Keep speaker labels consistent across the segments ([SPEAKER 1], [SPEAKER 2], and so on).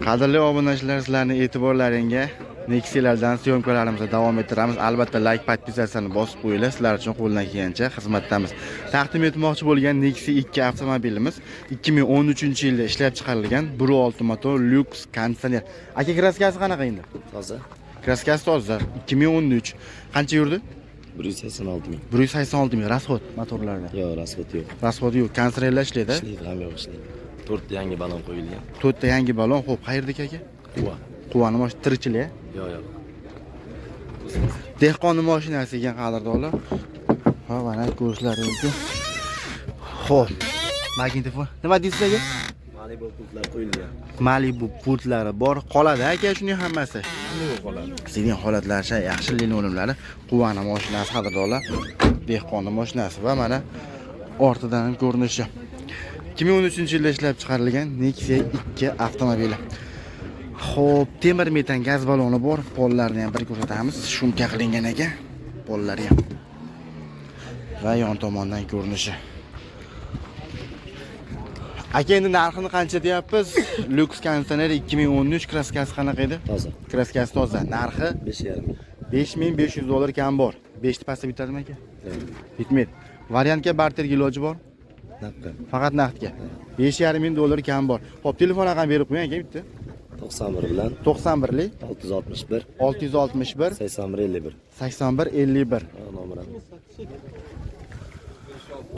[SPEAKER 1] Qadrli obunachilar, sizlarning e'tiborlaringga Nexia'lardan съёмка larimizni davom ettiramiz. Albatta like, подписаться ni bosib qo'yinglar. Sizlar uchun qo'ldan kelgancha xizmatdamiz. Taqdim etmoqchi bo'lgan Nexia 2 avtomobilimiz 2013-yilda ishlab chiqarilgan 1.6 motor, lyuks, konditsioner. Aka, краска si qanaqa endi?
[SPEAKER 2] Toza.
[SPEAKER 1] Краска si toza. 2013. Qancha yurdi?
[SPEAKER 2] 186 ming.
[SPEAKER 1] 186 ming. Расход motorlarda?
[SPEAKER 2] Yo'q, расход yo'q.
[SPEAKER 1] Расход yo'q. Konditsionerlar ishlaydi?
[SPEAKER 2] Ishlaydi, hamma yo'q ishlaydi. To'rtta yangi balon qo'yilgan.
[SPEAKER 1] To'rtta yangi balon. Xo'p, qayerdagi, aka?
[SPEAKER 2] Quva.
[SPEAKER 1] Quvani mashina, tirikchilik?
[SPEAKER 2] Yo'q.
[SPEAKER 1] Dehqonni mashinasi ekan, qadrdonlar. Ha, mana ko'rishlari mumkin. Xo'p, magnitofon. Nima deysiz, aka?
[SPEAKER 2] Malibu pultlar qo'yilgan.
[SPEAKER 1] Malibu pultlari bor. Qoladi, aka, shuning hammasi.
[SPEAKER 2] Yo'q, qoladi.
[SPEAKER 1] Sedan holatlari yaxshi, linoleumlari. Quvani mashinasi, qadrdonlar. Dehqonni mashinasi va mana ortidan ham ko'rinishi. 2013-yilda ishlab chiqarilgan Nexia 2 avtomobili. Xo'p, temir metan gaz baloni bor. Pollarini ham bir ko'rsatamiz. Шумка qilingan ekan pollari ham. Va yon tomondan ko'rinishi. Aka, endi narxini qancha deyapmiz? Lyuks, konditsioner, 2013, краска si qanaqa edi?
[SPEAKER 2] Toza.
[SPEAKER 1] Краска si toza. Narxi?
[SPEAKER 2] 5,5 ming.
[SPEAKER 1] 5500 dollar kam bor. 5 pastda bitadimi, aka?
[SPEAKER 2] Yo'q.
[SPEAKER 1] Bitmaydi. Variantga barterga iloji bor.
[SPEAKER 2] Naqdga.
[SPEAKER 1] Faqat naqdga. 5,5 ming dollar kam bor. Xo'p, telefon raqam berib qo'ying, aka, bitta.
[SPEAKER 2] 91 bilan
[SPEAKER 1] 91lik
[SPEAKER 2] 661
[SPEAKER 1] 661
[SPEAKER 2] 81 51.
[SPEAKER 1] 81 51.
[SPEAKER 2] Ha, nomer.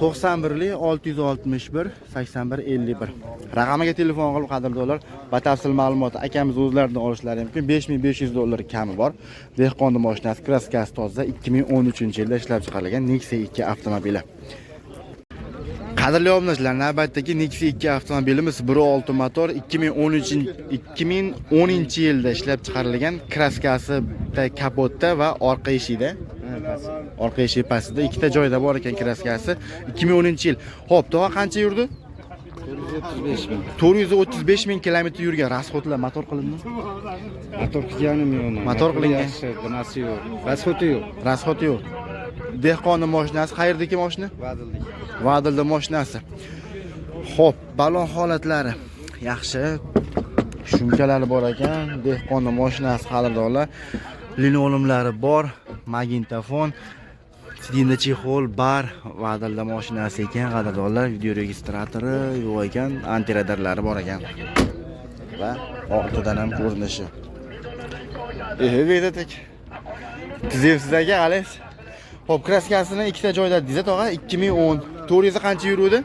[SPEAKER 1] 91lik 661 81 51 raqamiga telefon qilib, qadrdonlar, batafsil ma'lumot akamiz o'zlaridan olishlari mumkin. 5500 dollar kami bor. Dehqonni mashinasi, краска si toza, 2013 yilda ishlab chiqarilgan Nexia 2 avtomobili. Qadrli obunachilar, navbatdagi Nexia 2 avtomobilimiz 1.6 motor, 2013 2010 yilda ishlab chiqarilgan, краска si bitta kapotda va orqa eshikda. Orqa eshik pastida ikkita joyda bor ekan краска si. 2010 yil. Xo'p, tog'a, qancha yurdi?
[SPEAKER 3] 435 ming.
[SPEAKER 1] 435 ming kilometr yurgan. Расход lar, motor qilindi?
[SPEAKER 3] Motor qilganim yo'q.
[SPEAKER 1] Motor qilingan.
[SPEAKER 3] Yaxshi, nimasi yo'q. Расход i yo'q.
[SPEAKER 1] Расход yo'q. Dehqonni mashinasi, qayerdagi mashina?
[SPEAKER 3] Vadillik.
[SPEAKER 1] Vadilda mashinasi. Xo'p, balon holatlari yaxshi. Шумка lari bor ekan. Dehqonni mashinasi, qadrdonlar. Linoleumlari bor, magnitofon, сиденье чехол bar, Vadilda mashinasi ekan, qadrdonlar, video registratori yo'q ekan, antiradarlari bor ekan. Va ortidan ham ko'rinishi. Vedatek. Tuzayapsiz, aka, Alex. Xo'p, краска sini ikkita joyda deysiz, tog'a, 2010. 400 qancha yuruvdi?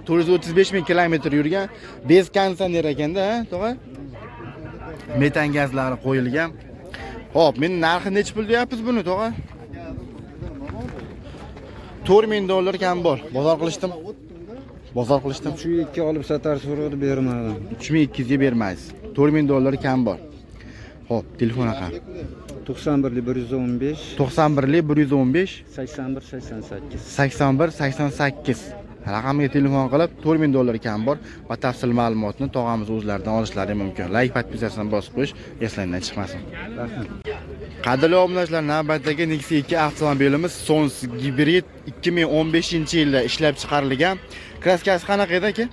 [SPEAKER 1] 435 ming kilometr yurgan. Без konditsioner ekanda, ha, tog'a? Metan gazlari qo'yilgan. Xo'p, men narxi nechi pul deyapmiz buni, tog'a? 4000 dollar kam bor. Bozor qilishdim. Bozor qilishdim.
[SPEAKER 3] 3 ikki olib sotar so'radi, bermadim.
[SPEAKER 1] 3200 ga bermaysiz. 4000 dollar kam bor. Xo'p, telefon raqami.
[SPEAKER 3] 91 115
[SPEAKER 1] 91 115
[SPEAKER 3] 81 88.
[SPEAKER 1] 81 88 raqamiga telefon qilib, 4000 dollar kam bor, batafsil ma'lumotni tog'amiz o'zlaridan olishlari mumkin. Like, подписаться ni bosib qo'yish eslaridan chiqmasin.
[SPEAKER 3] Rahmat.
[SPEAKER 1] Qadrli obunachilar, navbatdagi Nexia 2 avtomobilimiz Sons gibrid, 2015 yilda ishlab chiqarilgan. Краска si qanaqa edi, aka?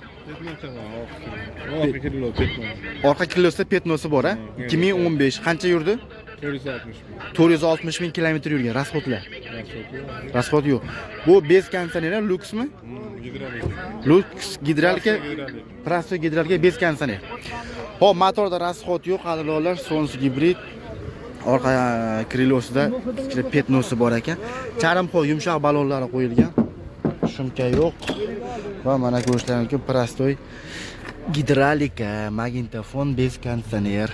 [SPEAKER 4] Orqa крыло пятно.
[SPEAKER 1] Orqa крыло sida пятно si bor, a? 2015, qancha yurdi?
[SPEAKER 4] 460 ming.
[SPEAKER 1] 460 ming kilometr yurgan. Расход lar? Расход yo'q. Bu без konditsioner, lyuksmi?
[SPEAKER 4] Gidrolik.
[SPEAKER 1] Lyuks, gidrolika.
[SPEAKER 4] Gidrolik.
[SPEAKER 1] Простой gidrolika, без konditsioner. Xo'p, motorda расход yo'q, qadrdonlar, Sons gibrid. Orqa крыло sida kichkina пятно si bor ekan. Charm qo'y, yumshoq balonlari qo'yilgan. Шумка yo'q. Va mana ko'rishlaring mumkin, простой gidrolika, magnitofon, без konditsioner.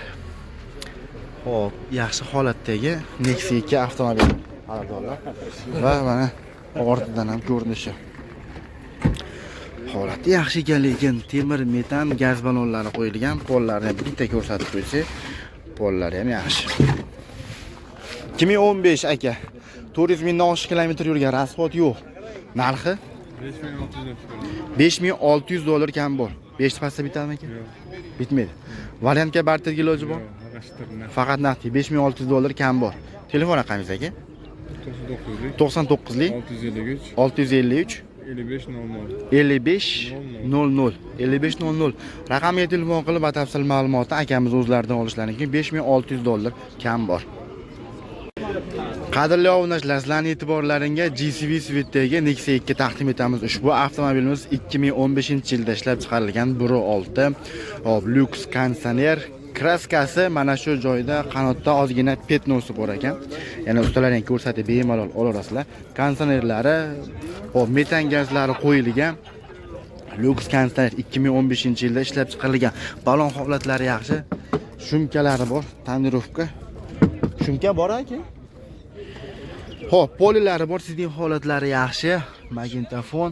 [SPEAKER 1] Xo'p, yaxshi holatdagi Nexia 2 avtomobil, qadrdonlar. Va mana ortidan ham ko'rinishi. Holati yaxshi ekan, lekin temir metan gaz ballonlari qo'yilgan. Pollarini bitta ko'rsatib qo'ysak, pollari ham yaxshi. 2015, aka. 400 mingdan oshiq kilometr yurgan, расход yo'q. Narxi?
[SPEAKER 4] 5600.
[SPEAKER 1] 5600 dollar kam bor. 5 pastda bitadimi, aka?
[SPEAKER 4] Yo'q.
[SPEAKER 1] Bitmaydi. Variantga barterga iloji bor?
[SPEAKER 4] Yo'q, aralashtirma.
[SPEAKER 1] Faqat naqd, 5600 dollar kam bor. Telefon raqamingiz, aka?
[SPEAKER 4] 99lik
[SPEAKER 1] 99lik
[SPEAKER 4] 653
[SPEAKER 1] 653.
[SPEAKER 4] 55 00.
[SPEAKER 1] 55 00 55 00 raqamga telefon qilib batafsil ma'lumotni akamiz o'zlaridan olishlari mumkin. 5600 dollar kam bor. Qadrli obunachilar, sizlarning e'tiborlaringga GCV Suite'dagi Nexia 2 taqdim etamiz. Ushbu avtomobilimiz 2015-yilda ishlab chiqarilgan 1.6 hop lyuks konditsioner. Kraskasi mana shu joyda qanotda ozgina пятно si bor ekan. Ya'ni ustalar ham ko'rsatib bemalol olaverasizlar. Konditsionerlari, hop metan gazlari qo'yilgan. Lyuks konditsioner 2015-yilda ishlab chiqarilgan. Balon holatlari yaxshi. Шумка lari bor, тонировка. Шумка bor aka. Xo'p, polilari bor, sizning holatlari yaxshi. Magnitofon.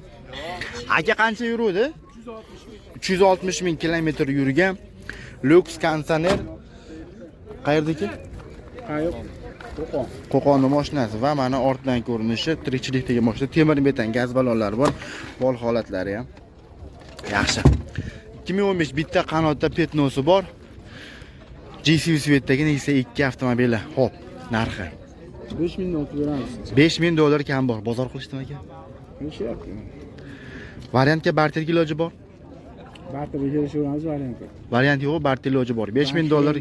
[SPEAKER 1] Aka qancha yuruvdi? 360 ming kilometr yurgan. Lyuks konditsioner. Qayerdaki?
[SPEAKER 3] Qo'qon.
[SPEAKER 1] Qo'qonni mashinasi va mana ortdan ko'rinishi tirikchilikdagi mashina, temir beton gaz ballonlari bor. Bol holatlari ham yaxshi. 2015 bitta qanotda пятно si bor. GCV Suite'dagi Nexia 2 avtomobili. Xo'p, narxi
[SPEAKER 3] 5000 olib beramiz.
[SPEAKER 1] 5000 dollar kam bor. Bozor qilishdimi aka?
[SPEAKER 3] Qilishyapti.
[SPEAKER 1] Variantga barterga iloji bor.
[SPEAKER 3] Barterga kelishaveramiz variantga.
[SPEAKER 1] Variant yo'q, barter iloji bor. 5000 dollar,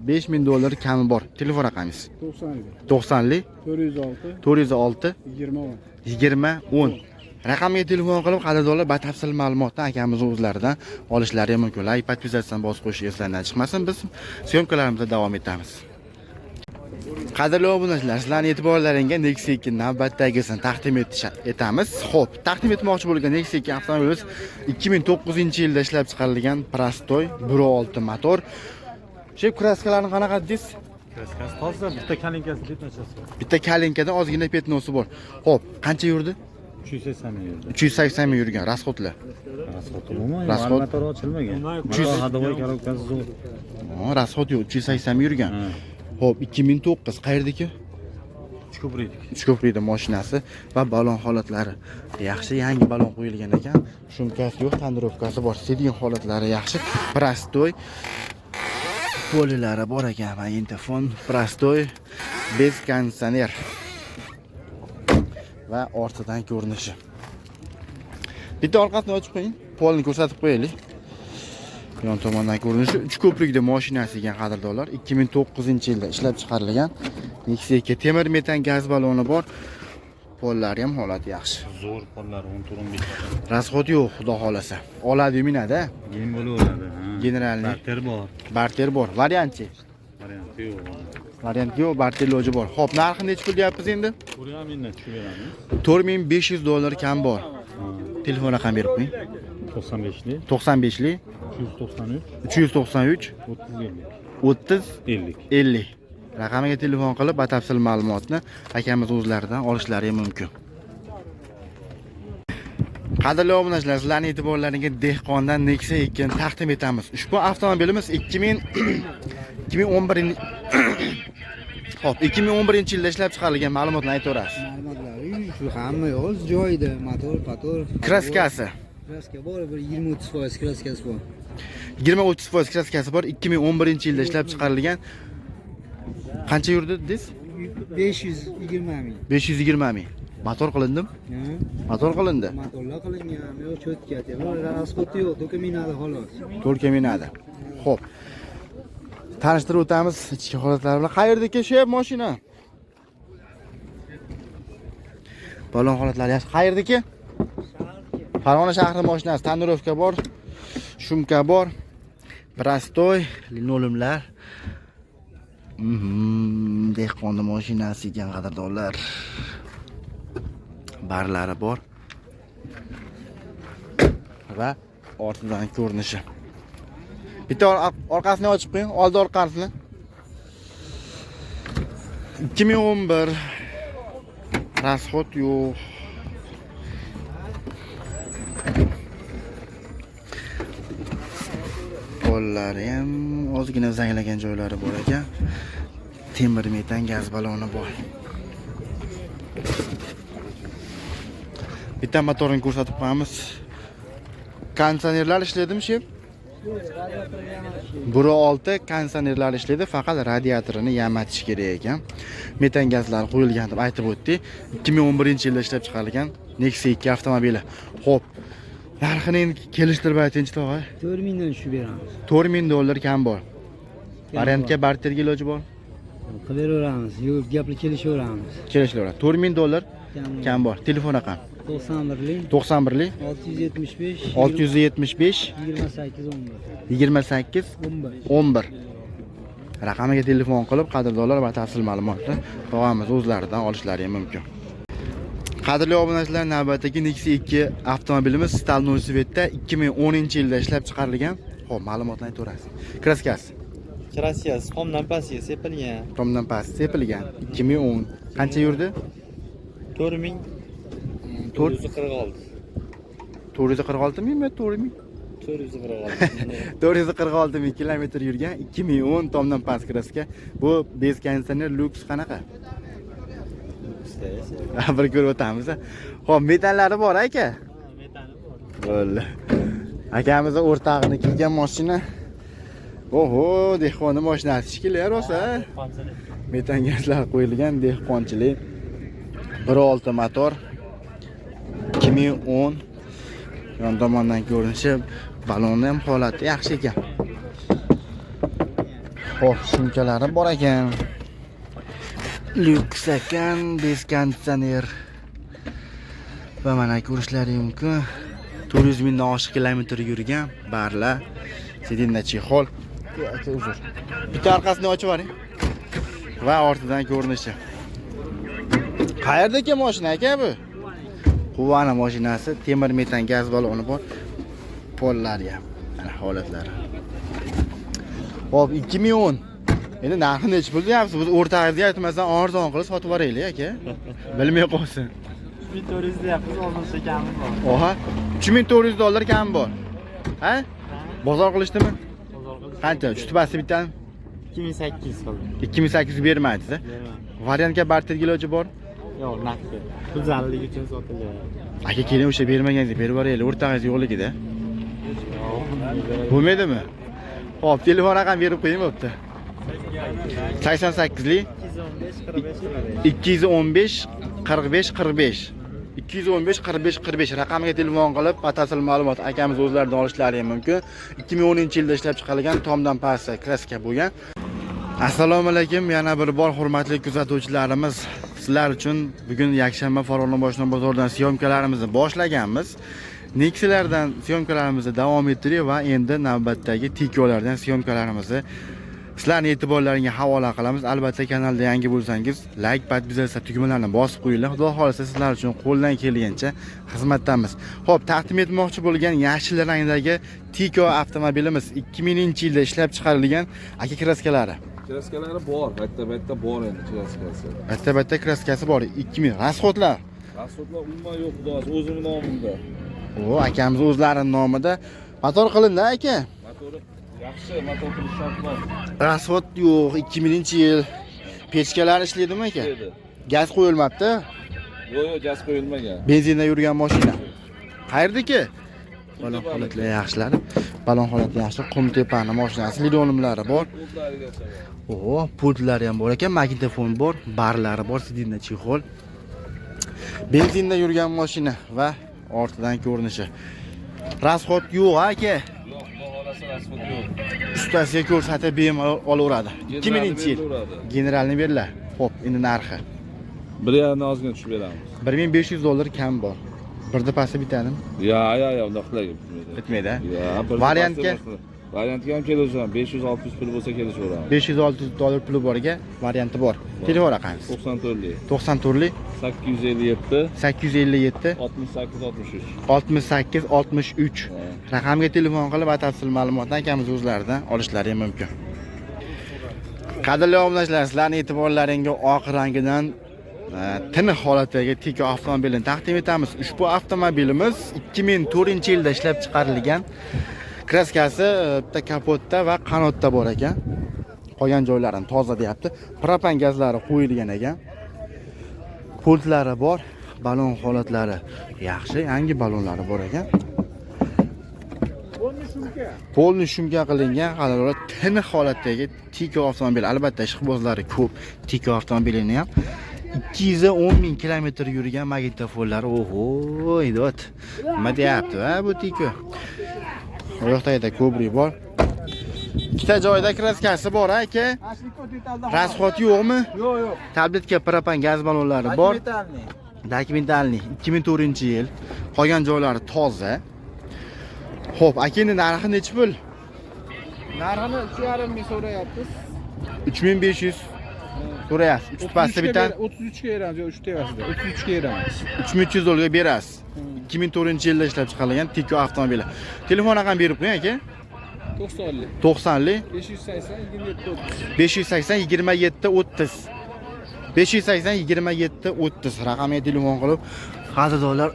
[SPEAKER 1] 5000 dollar kami bor. Telefon raqamingiz
[SPEAKER 3] 90
[SPEAKER 1] 90 lik
[SPEAKER 3] 406
[SPEAKER 1] 406
[SPEAKER 3] 20
[SPEAKER 1] 20 10 raqamga telefon qilib qadrdonlar batafsil ma'lumotni akamiz o'zlaridan olishlari mumkin. Like, подписаться bosib qo'yish eslaridan chiqmasin. Biz съёмка larimizda davom etamiz. Qadrli obunachilar, sizlarning e'tiborlaringga Nexia 2 navbatdagisini taqdim etamiz. Xo'p, taqdim etmoqchi bo'lgan Nexia 2 avtomobilimiz 2009-yilda ishlab chiqarilgan простой 1.6 motor. Shep, краска larni qanaqa dedingiz?
[SPEAKER 5] Kraskasi toza, bitta kalinkasi пятно chasi bor.
[SPEAKER 1] Bitta kalinkadan ozgina пятно si bor. Xo'p, qancha yurdi?
[SPEAKER 5] 380 ming yurdi.
[SPEAKER 1] 380 ming yurgan, расход lar.
[SPEAKER 5] Расход umuman
[SPEAKER 1] Расход.
[SPEAKER 5] Motor ochilmagan.
[SPEAKER 1] 300
[SPEAKER 5] Motor ходовой коробка si zo'r.
[SPEAKER 1] O, расход yo'q, 380 ming yurgan.
[SPEAKER 5] Ha.
[SPEAKER 1] Xo'p, 2009 qayerdiki?
[SPEAKER 5] Uchko'prikniki.
[SPEAKER 1] Uchko'prikda mashinasi va balon holatlari yaxshi, yangi balon qo'yilgan ekan. Шумка si yo'q, тонировка si bor, сиденье holatlari yaxshi. Простой polilari bor ekan, magnitofon, простой без konditsioner va ortidan ko'rinishi. Bitta orqasini ochib qo'ying, polni ko'rsatib qo'yaylik. Yon tomondan ko'rinishi Uchko'prikda mashinasi ekan qadrdonlar. 2009-yilda ishlab chiqarilgan Nexia 2 temir metan gaz baloni bor. Pollari ham holati yaxshi.
[SPEAKER 5] Zo'r pollari 14 15.
[SPEAKER 1] Расход yo'q, xudo xolasa. Oladi minadi.
[SPEAKER 5] Yem bo'laveradi, ha.
[SPEAKER 1] Generalniy.
[SPEAKER 5] Barter bor.
[SPEAKER 1] Barter bor. Variantchi?
[SPEAKER 5] Varianti yo'q.
[SPEAKER 1] Variant yo'q, barter iloji bor. Xo'p, narxi nechi pul deyapmiz endi?
[SPEAKER 5] 4,5 mingdan tushib beramiz.
[SPEAKER 1] 4500 dollar kam bor. Telefon raqam berib qo'ying.
[SPEAKER 5] 95lik
[SPEAKER 1] 95 lik
[SPEAKER 5] 393
[SPEAKER 1] 393
[SPEAKER 5] 30 50.
[SPEAKER 1] 30
[SPEAKER 5] 50.
[SPEAKER 1] 50 raqamiga telefon qilib batafsil ma'lumotni akamiz o'zlaridan olishlari mumkin. Qadrli obunachilar, sizlarning e'tiborlaringizga dehqondan Nexia 2 ni taqdim etamiz. Ushbu avtomobilimiz 2000 2011. Xo'p, 2011-yilda ishlab chiqarilgan, ma'lumotni aytaverasiz.
[SPEAKER 3] Ma'lumotlari shu, hamma yo'q joyida, motor, pator.
[SPEAKER 1] Краска si
[SPEAKER 3] Краска bor, bir 20-30% краска si bor.
[SPEAKER 1] 20-30% краска si bor. 2011-yilda ishlab chiqarilgan. Qancha yurdi dedingiz?
[SPEAKER 3] 520 ming.
[SPEAKER 1] 520 ming. Motor qilindimi?
[SPEAKER 3] Ha?
[SPEAKER 1] Motor qilindi.
[SPEAKER 3] Motorlar qilingan, yo'q чётко, расход i yo'q, только minadi xolos.
[SPEAKER 1] To'lka minadi. Xo'p. Tanishtirib o'tamiz ichki holatlari bilan. Qayerdaki shef mashina? Balon holatlari yaxshi. Qayerdaki? Farg'ona shahri mashinasi. Тонировка bor, шумка bor. Простой linoleumlar. Dehqonni mashinasi ekan qadrdonlar. Barlari bor. Va ortidan ko'rinishi. Bitta orqasini ochib qo'ying, oldi orqasini. 2011 расход yo'q. Pollari ham ozgina zanglagan joylari bor ekan. Temir metan gaz baloni bor. Bitta motorini ko'rsatib qo'yamiz. Konditsionerlar ishlaydimi, shef? 1.6 konditsionerlar ishlaydi, faqat radiatorini yamatish kerak ekan. Metan gazlari qo'yilgan deb aytib o'tdik. 2011-yilda ishlab chiqarilgan Nexia 2 avtomobili. Xo'p, narxini endi kelishtirib aytingchi, tog'a.
[SPEAKER 3] 4000 dan tushib beramiz.
[SPEAKER 1] 4000 dollar kam bor. Variantga, barterga iloji bor.
[SPEAKER 3] Qilib beraveramiz. Yo'q, gapli kelishaveramiz.
[SPEAKER 1] Kelishilaveradi. 4000 dollar
[SPEAKER 3] Kam.
[SPEAKER 1] Kam bor. Telefon raqam?
[SPEAKER 3] 91lik
[SPEAKER 1] 91lik
[SPEAKER 3] 675
[SPEAKER 1] 675
[SPEAKER 3] 28 11.
[SPEAKER 1] 28
[SPEAKER 3] 11.
[SPEAKER 1] 11 raqamiga telefon qilib, qadrdonlar, batafsil ma'lumotni tog'amiz o'zlaridan olishlari ham mumkin. Qadrli obunachilar, navbatdagi Nexia 2 avtomobilimiz стальной цвет da, 2010 yilda ishlab chiqarilgan. Xo'p, ma'lumotni aytaverasiz. Краска si?
[SPEAKER 6] Краска si tomdan pastga sepilgan.
[SPEAKER 1] Tomdan past sepilgan. 2010. Qancha yurdi?
[SPEAKER 6] 4000
[SPEAKER 1] 4
[SPEAKER 6] 446.
[SPEAKER 1] 446 mingmi, 4 ming?
[SPEAKER 6] 446.
[SPEAKER 1] 446 ming kilometr yurgan, 2010, tomdan past краска. Bu без konditsioner, lyuks qanaqa? Bir ko'rib o'tamiz. Xo'p, metanlari bor, aka.
[SPEAKER 6] Metani bor.
[SPEAKER 1] Bo'ldi. Akamizni o'rtog'ini kelgan mashina. Oho, dehqonni mashinasi shekilli rosa.
[SPEAKER 6] Dehqonchilik.
[SPEAKER 1] Metan gazlar qo'yilgan, dehqonchilik. 1.6 motor. 2010. Yon tomondan ko'rinishi, balonni ham holati yaxshi ekan. Xo'p, sumkalari bor ekan. Lyuks ekan, без konditsioner. Va mana ko'rishlari mumkin. 400 mingdan oshiq kilometr yurgan, barla, сиденье чехол. Aka, uzr. Bitta orqasini ochib yuboring. Va ortidan ko'rinishi. Qayerda ekan mashina, aka, bu? Quvani mashinasi, temir metan gaz baloni bor. Pollari ham. Mana holatlari. Xo'p, 2010. Endi narxi nechi pul deyapsiz? Biz o'rtog'ingizga aytmasdan arzon qilib sotib yuboraylik, aka. Bilmay qolsin.
[SPEAKER 6] 3400 deyapmiz, ozoncha kami bor.
[SPEAKER 1] Oha, 3400 dollar kam bor. Ha? Bozor qilishdimi?
[SPEAKER 6] Bozor qilish.
[SPEAKER 1] Qancha? Tutibasiz bittani?
[SPEAKER 6] 2800 qildi.
[SPEAKER 1] 2800 bermaysiz, a?
[SPEAKER 6] Berman.
[SPEAKER 1] Variantga, barterga iloji bor?
[SPEAKER 6] Yo'q, naqd. Pulzanlik uchun sotilyapti.
[SPEAKER 1] Aka, keling, o'sha bermaganingizda berib yuboraylik, o'rtog'ingiz yo'qligida. Bo'lmaydimi? Xo'p, telefon raqam berib qo'ying, bo'pti. 88lik
[SPEAKER 6] 215 45 45.
[SPEAKER 1] 215 45 45 215 45 45 raqamiga telefon qilib, batafsil ma'lumot akamiz o'zlaridan olishlari ham mumkin. 2010 yilda ishlab chiqarilgan, tomdan pastda краска bo'lgan. Assalomu alaykum yana bir bor, hurmatli kuzatuvchilarimiz. Sizlar uchun bugun yakshanba Farg'ona boshliq bozoridan съёмка larimizni boshlaganmiz. Nexialardan съёмка larimizni davom ettirdik va endi navbatdagi Ticcolardan съёмка larimizni sizlarni e'tiborlaringga havola qilamiz. Albatta, kanalda yangi bo'lsangiz, like, подписаться tugmalarini bosib qo'yinglar. Xudo xohlasa, sizlar uchun qo'ldan kelgancha xizmatdamiz. Xo'p, taqdim etmoqchi bo'lgan yashil rangdagi Ticco avtomobilimiz 2000-yilda ishlab chiqarilgan, aka, краска lari.
[SPEAKER 7] Краска lari bor, bitta bitta bor endi краска si.
[SPEAKER 1] Bitta bitta краска si bor. 2000. Расход lar?
[SPEAKER 7] Расход lar umuman yo'q, xudo xohlasa, o'zimni nomimda.
[SPEAKER 1] O, akamiz o'zlarining nomida. Motor qilindi, aka.
[SPEAKER 7] Motori yaxshi, motor qilish shart emas.
[SPEAKER 1] Расход yo'q, 2000-yil. Pechkalar ishlaydimi, aka?
[SPEAKER 7] Ishlaydi.
[SPEAKER 1] Gaz qo'yilmabdi.
[SPEAKER 7] Yo'q, gaz qo'yilmagan.
[SPEAKER 1] Benzinda yurgan mashina. Qayerdiki? Balon holatlari yaxshilari. Balon holati yaxshi. Qumtepani mashinasi, lidonimlari bor.
[SPEAKER 7] Pultlarigacha bor.
[SPEAKER 1] O, pultlari ham bor ekan, magnitofon bor, barlari bor, сиденье чехол. Benzinda yurgan mashina va ortidan ko'rinishi. Расход yo'q, aka.
[SPEAKER 7] Yo'q, xudo xohlasa, расход yo'q.
[SPEAKER 1] Ustasiga ko'rsatib bemalol olaveradi. 2000-yil.
[SPEAKER 7] Berilaveradi.
[SPEAKER 1] Generalni beriladi. Xo'p, endi narxi.
[SPEAKER 7] 1,5dan ozgina tushib beramiz.
[SPEAKER 1] 1500 dollar kam bor. Birda pasti bitadimi?
[SPEAKER 7] Yo, undoq qilib bitmaydi.
[SPEAKER 1] Bitmaydi, a?
[SPEAKER 7] Yo, bir
[SPEAKER 1] Variantga?
[SPEAKER 7] Variantga ham kelishaveramiz. 500-600 pul bo'lsa kelishaveramiz.
[SPEAKER 1] 500-600 dollar puli borga varianti bor. Telefon raqamingiz?
[SPEAKER 7] 94lik
[SPEAKER 1] 94lik
[SPEAKER 7] 857
[SPEAKER 1] 857
[SPEAKER 7] 68 63.
[SPEAKER 1] 68 63
[SPEAKER 7] Ha.
[SPEAKER 1] raqamga telefon qilib, batafsil ma'lumotni akamiz o'zlaridan olishlari ham mumkin. Qadrli obunachilar, sizlarning e'tiborlaringga oq rangidan tiniq holatdagi Ticco avtomobilini taqdim etamiz. Ushbu avtomobilimiz 2004-yilda ishlab chiqarilgan. Краска si bitta kapotda va qanotda bor ekan. Qolgan joylarini toza deyapti. Propan gazlari qo'yilgan ekan. Pultlari bor, balon holatlari yaxshi, yangi balonlari bor ekan. Polni shumka qilingan, qadrlar, tiniq holatdagi Tico avtomobili. Albatta, ishqibozlari ko'p Tico avtomobilini ham. 210 ming kilometr yurgan magnitofonlari. Oho, idot. Nima deyapti, ha, bu Tico? Oyoq tagida ko'prik bor. Ikkita joyda kraskasi bor, aka. Расход yo'qmi?
[SPEAKER 3] Yo'q, yo'q.
[SPEAKER 1] Tabletka, propan, gaz ballonlari bor. Документальный 2004-yil. Qolgan joylari toza. Xo'p, aka, endi narxi nechi pul?
[SPEAKER 4] Narxini 3,5 ming so'rayapmiz.
[SPEAKER 1] 3500 so'rayapsiz. 3 pastda bitta.
[SPEAKER 4] 33 ga beramiz, yo 3 tepasida. 33 ga beramiz.
[SPEAKER 1] 3300 dollarga berasiz. 2004-yilda ishlab chiqarilgan Tico avtomobili. Telefon raqam berib qo'ying, aka.
[SPEAKER 4] 90lik.
[SPEAKER 1] 90lik.
[SPEAKER 4] 580 27 30.
[SPEAKER 1] 580 27 30. 580 27 30 raqamiga telefon qilib, qadrdonlar,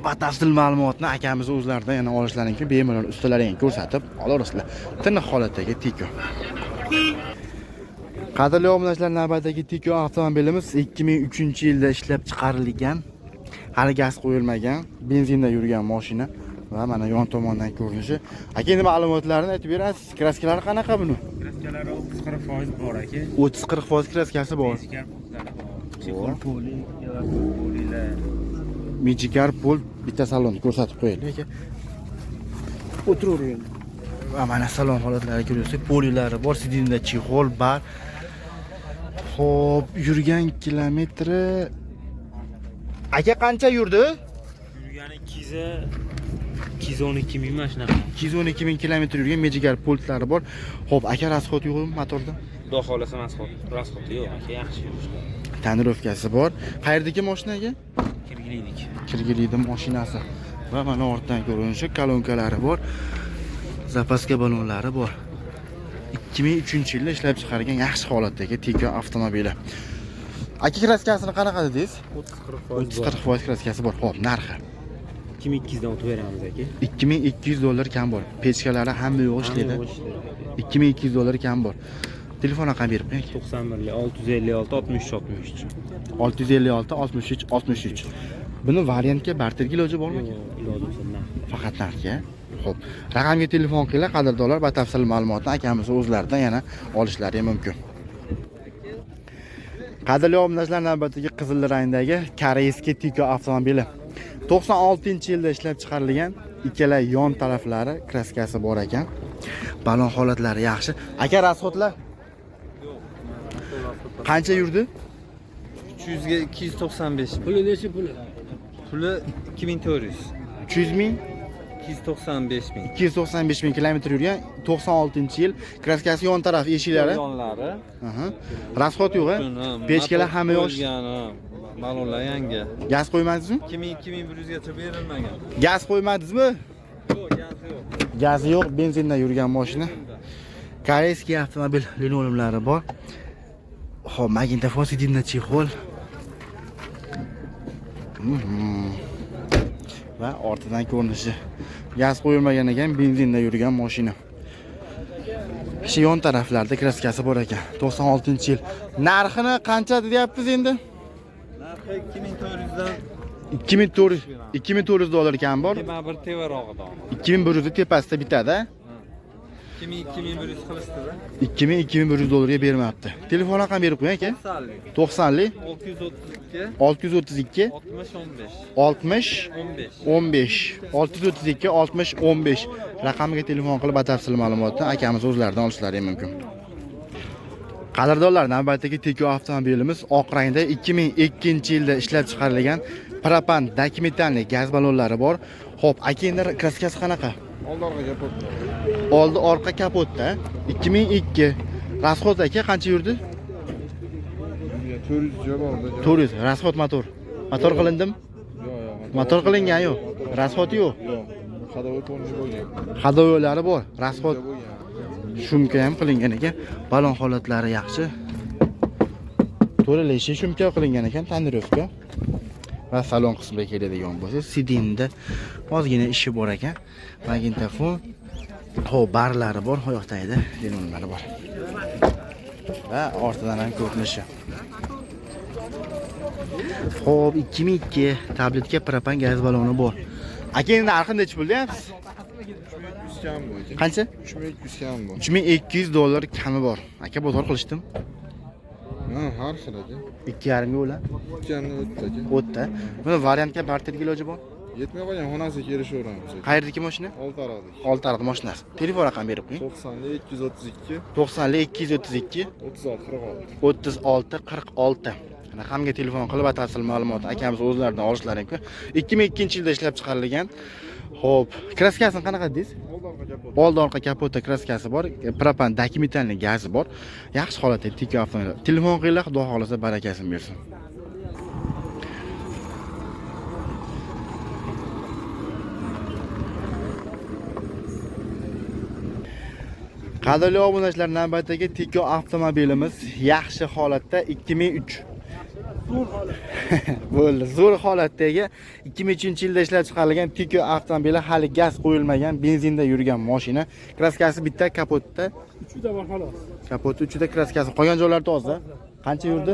[SPEAKER 1] batafsil ma'lumotni akamiz o'zlaridan yana olishlari mumkin. Bemalol ustalaringga ko'rsatib olaverasizlar. Tiniq holatdagi Tico. Qadrli obunachilar, navbatdagi Tico avtomobilimiz 2003-yilda ishlab chiqarilgan. Hali gaz qo'yilmagan, benzinda yurgan mashina va mana yon tomondan ko'rinishi. Aka, endi ma'lumotlarini aytib berasiz. Kraskalari qanaqa buni?
[SPEAKER 8] Kraskalari 30-40% bor, aka.
[SPEAKER 1] 30-40% kraskasi bor.
[SPEAKER 8] Tezkor pultlari bor. Chexol poli, polilar.
[SPEAKER 1] Mijikar pul bitta salonni ko'rsatib qo'yaylik, aka.
[SPEAKER 3] O'tiravering.
[SPEAKER 1] Va mana salon holatlari ko'ryapsiz. Polilari bor, сиденье da чехол bor. Xo'p, yurgan kilometri aka qancha yurdi?
[SPEAKER 8] Yurgani 212 ming, mana shunaqa.
[SPEAKER 1] 212 ming kilometr yurgan, mejigar pultlari bor. Xo'p, aka, расход yo'qmi motorda?
[SPEAKER 8] Xudo xohlasa, расход, расход i yo'q, aka, yaxshi yurishdi.
[SPEAKER 1] Тонировка si bor. Qayerdagi mashina, aka?
[SPEAKER 8] Kirgiliydik.
[SPEAKER 1] Kirgiliydi mashinasi. Va mana ortdan ko'rinishi, kolonkalari bor. Запаска ballonlari bor. 2003-yilda ishlab chiqargan yaxshi holatdagi Tico avtomobili. Aka, kraskasini qanaqa dedingiz?
[SPEAKER 8] 30-40%.
[SPEAKER 1] 30-40% kraskasi bor. Xo'p, narxi?
[SPEAKER 8] 2200 dan o'tib beramiz, aka.
[SPEAKER 1] 2200 dollar kam bor. Pechkalari hamma yo'q ishlaydi.
[SPEAKER 8] Hamma yo'q ishlaydi.
[SPEAKER 1] 2200 dollar kam bor. Telefon raqam berib qo'ying.
[SPEAKER 8] 91 656 63 63.
[SPEAKER 1] 656 63 63. Buni variantga barterga iloji bormi?
[SPEAKER 8] Yo'q, iloji bo'lsa naqd.
[SPEAKER 1] Faqat narxga. Xo'p, raqamga telefon qilinglar, qadrdonlar, batafsil ma'lumotni akamiz o'zlaridan yana olishlari mumkin. Qadrli obunachilar, navbatdagi qizil rangdagi корейский Tico avtomobili. 96-yilda ishlab chiqarilgan, ikkala yon taraflari kraskasi bor ekan. Balon holatlari yaxshi. Aka, расход lar? Qancha yurdi?
[SPEAKER 6] 300 ga 295 ming.
[SPEAKER 3] Puli nechi, puli?
[SPEAKER 6] Puli 2400.
[SPEAKER 1] 300 ming.
[SPEAKER 6] 295 ming.
[SPEAKER 1] 295 ming kilometr yurgan, 96-yil, kraskasi yon taraf eshiklari.
[SPEAKER 6] Yonlari.
[SPEAKER 1] Aha. Расход yo'q, a? Pechkalar hamma yoq.
[SPEAKER 6] Ballonlar yangi.
[SPEAKER 1] Gaz qo'ymadingizmi?
[SPEAKER 6] 2000 2100 gacha berilmagan.
[SPEAKER 1] Gaz qo'ymadingizmi?
[SPEAKER 6] Yo'q, gazi yo'q.
[SPEAKER 1] Gazi yo'q, benzinda yurgan mashina. Корейский avtomobil, linoleumlari bor. Xo'p, magnitofon, сиденье чехол. Va ortidan ko'rinishi. Gaz qo'yilmagan ekan, benzinda yurgan mashina. Shu yon taraflarida kraskasi bor ekan. 96-yil. Narxini qancha deyapmiz endi?
[SPEAKER 6] Narxi 2400 dan.
[SPEAKER 1] 2400, 2400 dollar kam bor.
[SPEAKER 6] 21 tevarog'ida.
[SPEAKER 1] 2100 tepasida bitadi.
[SPEAKER 6] 2000 2100 qilishdi-da.
[SPEAKER 1] 2000 2100 dollarga bermabdi. Telefon raqam berib qo'ying, aka.
[SPEAKER 6] 90lik.
[SPEAKER 1] 90lik.
[SPEAKER 6] 632
[SPEAKER 1] 632
[SPEAKER 6] 60 15.
[SPEAKER 1] 60
[SPEAKER 6] 15.
[SPEAKER 1] 15. 632 60 15 raqamiga telefon qilib batafsil ma'lumotni akamiz o'zlaridan olishlari mumkin. Qadrdonlar, navbatdagi Tico avtomobilimiz oq rangda, 2002-yilda ishlab chiqarilgan, propan, документальный, gaz ballonlari bor. Xo'p, aka, endi kraskasi qanaqa?
[SPEAKER 4] Oldi orqa kapot.
[SPEAKER 1] Oldi orqa kapotda 2002. Расход, aka, qancha yurdi?
[SPEAKER 4] 400 joy bor.
[SPEAKER 1] 400. Расход motor. Motor qilindimi?
[SPEAKER 4] Yo'q, yo'q.
[SPEAKER 1] Motor qilingan yo'q. Расход yo'q.
[SPEAKER 4] Yo'q. Ходовой полный bo'lgan.
[SPEAKER 1] Ходовой lari bor. Расход
[SPEAKER 4] Bo'lgan.
[SPEAKER 1] Shumka ham qilingan ekan. Balon holatlari yaxshi. To'lalishi shumka qilingan ekan, тонировка. Va salon qismiga keladigan bo'lsa, сиденье da ozgina ishi bor ekan. Magnitofon, xo'p, barlari bor, oyoq tagida linoleumlari bor. Va ortidan ham ko'rinishi. Xo'p, 2002, tabletka, propan, gaz balloni bor. Aka, endi narxi nechi pul deyapsiz?
[SPEAKER 4] 3200 kam bu aka.
[SPEAKER 1] Qancha?
[SPEAKER 4] 3200 kam bu.
[SPEAKER 1] 3200 dollar kami bor. Aka, bozor qilishdim.
[SPEAKER 4] Ha, har xil aka.
[SPEAKER 1] 2,5 ga o'la.
[SPEAKER 4] 2,5 o'tdi aka.
[SPEAKER 1] O'tdi. Buni variantga barterga iloji bor.
[SPEAKER 4] Yetmay qolgan xonasiga kelishaveramiz aka.
[SPEAKER 1] Qayerdagi mashina?
[SPEAKER 4] Oltiariqlik.
[SPEAKER 1] Oltiariq mashinasi. Telefon raqam berib qo'ying.
[SPEAKER 4] 90 232
[SPEAKER 1] 90 232
[SPEAKER 4] 36 46.
[SPEAKER 1] 36 46. Raqamga telefon qilib batafsil ma'lumot akamiz o'zlaridan olishlari mumkin. 2002-yilda ishlab chiqarilgan. Xo'p, kraskasini qanaqa dedingiz?
[SPEAKER 4] Oldi orqa kapot.
[SPEAKER 1] Oldi orqa kapotda kraskasi bor, propan dokumentalniy gazi bor. Yaxshi holatda Tiko avtomobil. Telefon qilinglar, Xudo xohlasa barakasini bersin. Qadrli obunachilar, navbatdagi Tiko avtomobilimiz yaxshi holatda 2003 bo'ldi. Zo'r holatdagi 2003-yilda ishlab chiqarilgan Tiko avtomobili, hali gaz qo'yilmagan, benzinda yurgan mashina. Kraskasi bitta, kapotda,
[SPEAKER 9] Uchida bor xolos.
[SPEAKER 1] Kapoti uchida kraskasi, qolgan joylari toza. Qancha yurdi?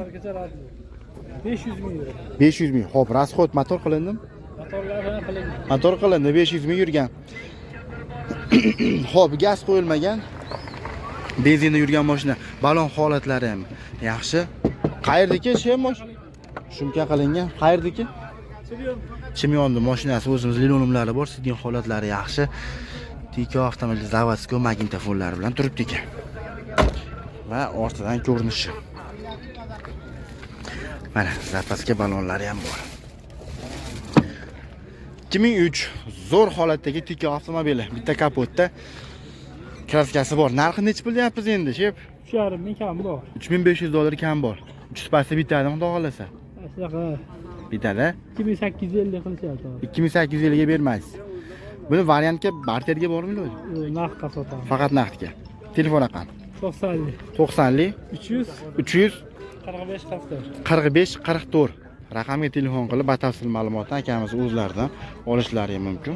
[SPEAKER 9] 500 ming yurdi.
[SPEAKER 1] 500 ming. Xo'p, расход motor qilindimi?
[SPEAKER 9] Motorlar ham qilingan.
[SPEAKER 1] Motor qilindi, 500 ming yurgan. Xo'p, gaz qo'yilmagan. Benzinda yurgan mashina. Balon holatlari ham yaxshi. Qayerdiki shu mashina? Shumka qilingan. Qayerdiki? Chimyonni mashinasi, o'zimiz linolumlari bor, sidin holatlari yaxshi. Tiko avtomobil заводской magnitofonlari bilan turibdi ekan. Va ortidan ko'rinishi. Mana zapaska balonlari ham bor. 2003 zo'r holatdagi Tiko avtomobili. Bitta kapotda kraskasi bor. Narxi nechi pul deyapmiz endi, shep?
[SPEAKER 9] 3,5 ming kam bor.
[SPEAKER 1] 3500 dollar kam bor. Uch pasti bitadimi, xudo xohlasa?
[SPEAKER 9] Shunaqa
[SPEAKER 1] Bitadi.
[SPEAKER 9] 2850 qilishyapti.
[SPEAKER 1] 2850 ga bermaysiz. Buni variantga barterga bormi iloji?
[SPEAKER 9] Naqdga sotamiz.
[SPEAKER 1] Faqat naqdga. Telefon raqami
[SPEAKER 9] 90
[SPEAKER 1] 90
[SPEAKER 9] 300
[SPEAKER 1] 300
[SPEAKER 9] 45 44.
[SPEAKER 1] 45 44 raqamga telefon qilib batafsil ma'lumotni akamiz o'zlaridan olishlari mumkin.